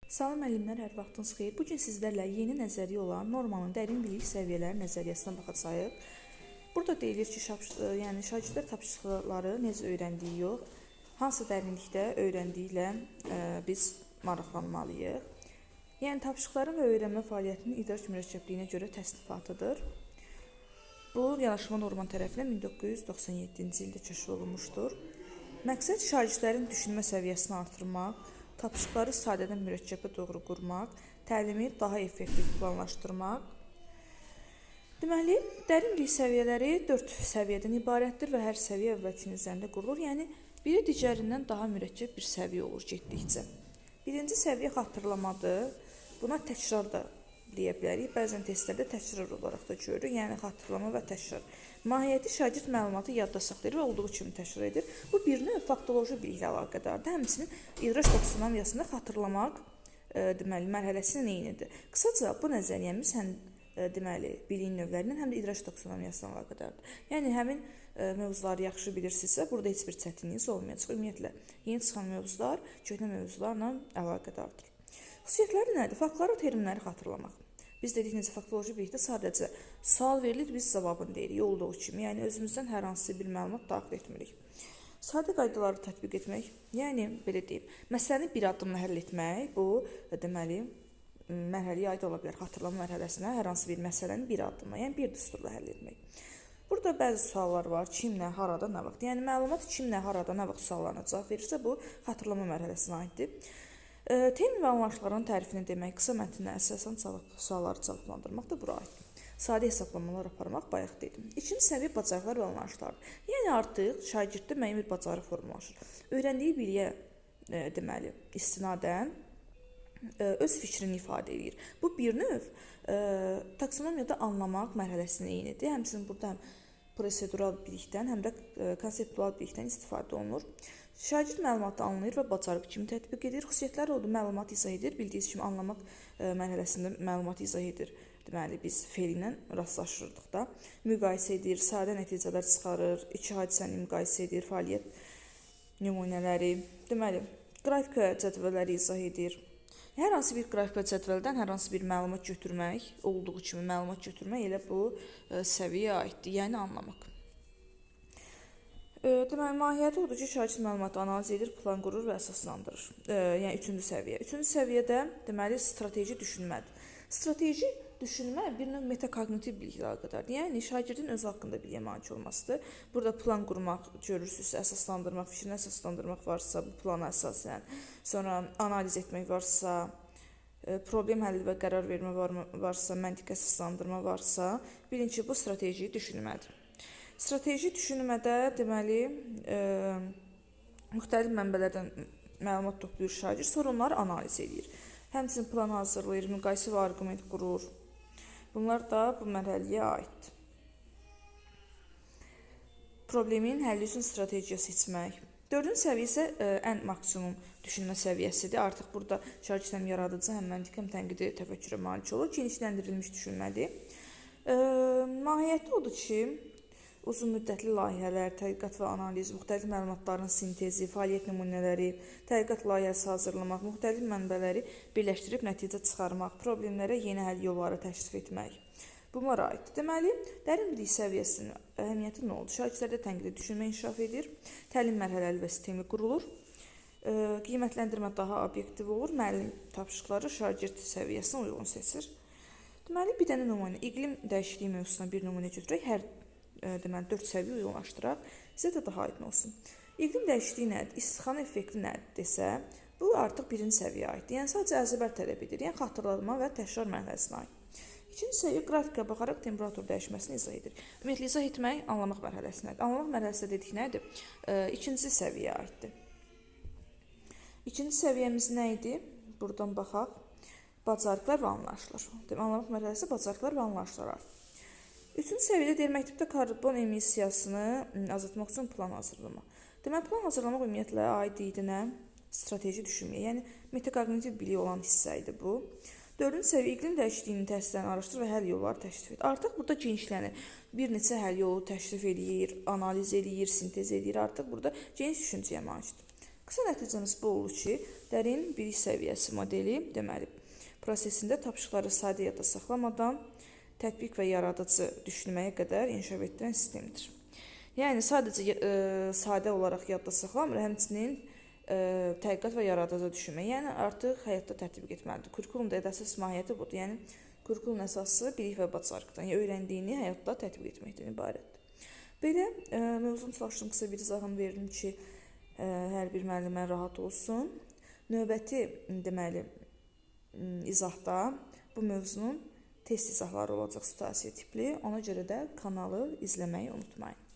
Salam müəllimlər, hər vaxtınız xeyir. Bu gün sizlərlə yeni nəzəriyyə olan Normanın dərin bilik səviyyələri nəzəriyyəsinə baxacağıq. Burada deyilir ki, yəni şagirdlər tapşırıqları necə öyrəndiyi yox, hansı dərinlikdə öyrəndiyi ilə biz maraqlanmalıyıq. Yəni tapşırıqların və öyrənmə fəaliyyətinin idrak mürəkkəbliyinə görə təsnifatıdır. Bu yanaşma Norman tərəfindən 1997-ci ildə kəşf olunmuşdur. Məqsəd şagirdlərin düşünmə səviyyəsini artırmaq, tapşırıqları sadədən mürəkkəbə doğru qurmaq, təlimi daha effektiv planlaşdırmaq. Deməli, dərin bilik səviyyələri 4 səviyyədən ibarətdir və hər səviyyə əvvəlkinin üzərində qurulur. Yəni biri digərindən daha mürəkkəb bir səviyyə olur getdikcə. Birinci səviyyə xatırlamadır. Buna təkrar da deyə bilərik. Bəzən testlərdə təkrar olaraq da görürük. Yəni xatırlama və təkrar. Mahiyyəti şagird məlumatı yadda saxlayır və olduğu kimi təkrar edir. Bu bir növ faktoloji biliklə əlaqədardır. Həmçinin idrak taksonomiyasında xatırlamaq deməli mərhələsinin eynidir. Qısaca bu nəzəriyyəmiz həm deməli biliyin növlərindən, həm də idrak taksonomiyasına əlaqədardır. Yəni həmin mövzuları yaxşı bilirsinizsə, burada heç bir çətinliyiniz olmayacaq. Ümumiyyətlə yeni çıxan mövzular köhnə mövzularla əlaqədardır. Xüsusiyyətləri nədir? Faktları, terminləri xatırlamaq. Biz dedik necə faktoloji bilikdə sadəcə sual verilir, biz cavabını deyirik olduğu kimi. Yəni özümüzdən hər hansı bir məlumat daxil etmirik. Sadə qaydaları tətbiq etmək, yəni belə deyim, məsələni bir addımla həll etmək, bu deməli mərhələyə aid ola bilər. Xatırlama mərhələsinə hər hansı bir məsələni bir addımla, yəni bir düsturla həll etmək. Burada bəzi suallar var. Kim, nə, harada, nə vaxt. Yəni məlumat kim, nə, harada, nə vaxt suallarına cavab verirsə, bu xatırlama mərhələsinə aiddir. Termin və anlayışların tərifini demək, qısa mətnə əsasən sualları cavablandırmaq da bura aiddir. Sadə hesablamalar aparmaq bayaq dedim. İkinci səviyyə bacarıqlar və anlayışlardır. Yəni artıq şagirddə müəyyən bir bacarıq formalaşır. Öyrəndiyi biliyə deməli istinadən öz fikrini ifadə edir. Bu bir növ taksonomiyada anlamaq mərhələsinin eynidir. Həmçinin burada həm prosedural bilikdən, həm də konseptual bilikdən istifadə olunur. Şagird məlumatı anlayır və bacarıq kimi tətbiq edir. Xüsusiyyətləri odur, məlumatı izah edir. Bildiyiniz kimi anlamaq mərhələsində məlumatı izah edir. Deməli, biz fe'l ilə rastlaşırdıq da. Müqayisə edir, sadə nəticələr çıxarır, iki hadisəni müqayisə edir, fəaliyyət nümunələri. Deməli, qrafika cədvəlləri izah edir. Hər hansı bir qrafika cədvəldən hər hansı bir məlumat götürmək, olduğu kimi məlumat götürmək elə bu səviyyəyə aiddir, yəni anlamaq. Deməli, mahiyyəti odur ki, şagird məlumatı analiz edir, plan qurur və əsaslandırır. Yəni üçüncü səviyyə. Üçüncü səviyyədə deməli strateji düşünmədir. Strateji düşünmə bir növ metakognitiv biliklə əlaqədardır. Yəni şagirdin özü haqqında biliyə malik olmasıdır. Burada plan qurmaq görürsünüzsə, əsaslandırmaq, fikrini əsaslandırmaq varsa bu plana əsasən, sonra analiz etmək varsa, problem həlli və qərar vermə varsa, məntiqi əsaslandırma varsa, bilin ki, bu strateji düşünmədir. Strateji düşünmədə deməli müxtəlif mənbələrdən məlumat toplayır şagird, sorunları analiz edir. Həmçinin plan hazırlayır, müqayisə və arqument qurur. Bunlar da bu mərhələyə aiddir. Problemin həlli üçün strategiya seçmək. Dördüncü səviyyə isə ən maksimum düşünmə səviyyəsidir. Artıq burada şagird həm yaradıcı, həm məntiqi, həm tənqidi təfəkkürə malik olur. Genişləndirilmiş düşünmədir. Mahiyyəti odur ki, uzun müddətli layihələr, tədqiqat və analiz, müxtəlif məlumatların sintezi, fəaliyyət nümunələri, tədqiqat layihəsi hazırlamaq, müxtəlif mənbələri birləşdirib nəticə çıxarmaq, problemlərə yeni həll yolları təklif etmək. Bunlara aiddir. Deməli, dərin bilik səviyyəsinin əhəmiyyəti nə oldu? Şagirdlərdə tənqidi düşünmə inkişaf edir, təlim mərhələli və sistemi qurulur, qiymətləndirmə daha obyektiv olur, müəllim tapşırıqları şagird səviyyəsinə uyğun seçir. Deməli, bir dənə nümunə, iqlim dəyişikliyi mövzusuna bir nümunə götürək, hər deməli 4 səviyyə uyğunlaşdıraq, sizə də daha aydın olsun. İqlim dəyişikliyi nədir? İstixana effekti nədir desə, bu artıq birinci səviyyəyə aiddir. Yəni sadəcə əzbər tələb edir. Yəni xatırlatma və təkrar mərhələsinə aid. İkinci səviyyə qrafikə baxaraq temperatur dəyişməsini izah edir. Ümumiyyətlə izah etmək anlamaq mərhələsindədir. Anlamaq mərhələsi dedik nədir? İkinci səviyyəyə aiddir. İkinci səviyyəmiz nə idi? Buradan baxaq. Bacarıqlar və anlayışlar. Demək, anlamaq mərhələsi bacarıqlar və anlayışlar aiddir. Üçüncü səviyyədə deyir, məktəbdə karbon emissiyasını azaltmaq üçün plan hazırlamaq. Deməli, plan hazırlamaq ümumiyyətlə aid idi nə? Strateji düşünməyə. Yəni, metakognitiv bilik olan hissə idi bu. Dördüncü səviyyə iqlim dəyişikliyinin təsirlərini araşdır və həll yolları təklif et. Artıq burada genişlənir. Bir neçə həll yolu təklif eləyir, analiz eləyir, sintez eləyir. Artıq burada geniş düşüncəyə malikdir. Qısa nəticəmiz bu olur ki, dərin bilik səviyyəsi modeli, deməli, prosesində tapşırıqları sadə yadda saxlamadan tətbiq və yaradıcı düşünməyə qədər inkişaf etdirən sistemdir. Yəni sadəcə sadə olaraq yadda saxlamır, həmçinin tədqiqat və yaradıcı düşünmə, yəni artıq həyatda tətbiq etməlidir. Kurikulumda əsas mahiyyəti budur. Yəni kurikulumun əsası bilik və bacarıqdan, yəni öyrəndiyini həyatda tətbiq etməkdən ibarətdir. Belə mövzunu çalışdım, qısa bir izahını verdim ki, hər bir müəllimə rahat olsun. Növbəti deməli izahda bu mövzunun test izahları olacaq, situasiya tipli. Ona görə də kanalı izləməyi unutmayın.